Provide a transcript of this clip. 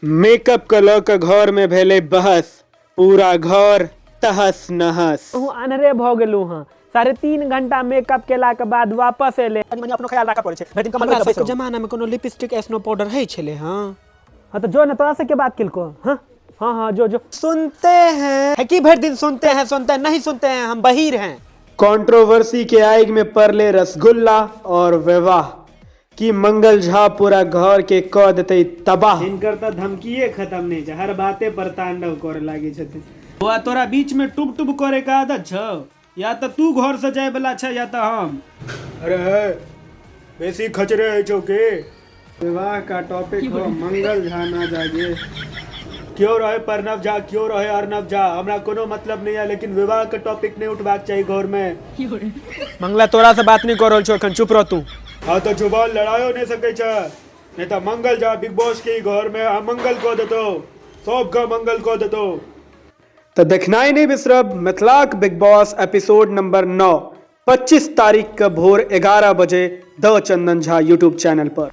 Makeup के लऽ कऽ घर में भेलै बहस, पूरा घर तहस नहस। अहूँ अन्हरे भऽ गेलहुँ हँ। 3.5 घंटा मेकअप केलाके बाद वापस एलै। कनि मनि अपनो ख्याल राखऽ पड़ै छै, भरि दिन कमल हमरा लगा सबके बैस रहू। जमाना में कोनो लिपस्टिक स्नो पाउडर होइ छलै हँ? हाँ तो जो ना, तोरा से के बात केलको? हाँ हाँ हाँ, जो जो सुनते हैं है कि भर दिन सुनते हैं, सुनते हैं, नहीं सुनते हैं, हम बहीर हैं। कंट्रोवर्सी के आग में पड़ले रसगुल्ला और विवाह की मंगल झा पूरा घर के क देतै तबाह। हिनकर तऽ धमकिए खत्म नहि छै, हर बाते पर तांडव करे लागे छथिन। बौआ, तोरा बीच में टुब टुब करे के आदत छौ? या तऽ तू घर से जाय वाला छै या तऽ हम। अरे हे, बेसी खचरे होइ छौ की? विवाह का टॉपिक हो मंगल झा ना जागे। क्यों रहे प्रणव झा, क्यों रहे अर्णव झा, हमरा कोनो मतलब नहीं है, लेकिन विवाह के टॉपिक नहीं उठबाक चाही घर में। मंगला, तोरा से बात नहीं कर रहल छौ एखन, चुप रह तू। हाँ तो जुबान लड़ायो नहीं सकै छै, नहीं तो मंगल झा बिग बॉस के घर में अमंगल कऽ देतौ, सबके अमंगल कऽ देतौ। तऽ देखनाइ नहि बिसरब मिथिलाक बिग बॉस एपिसोड नंबर 9, 25 तारीख के भोर 11 बजे द चंदन झा यूट्यूब चैनल पर।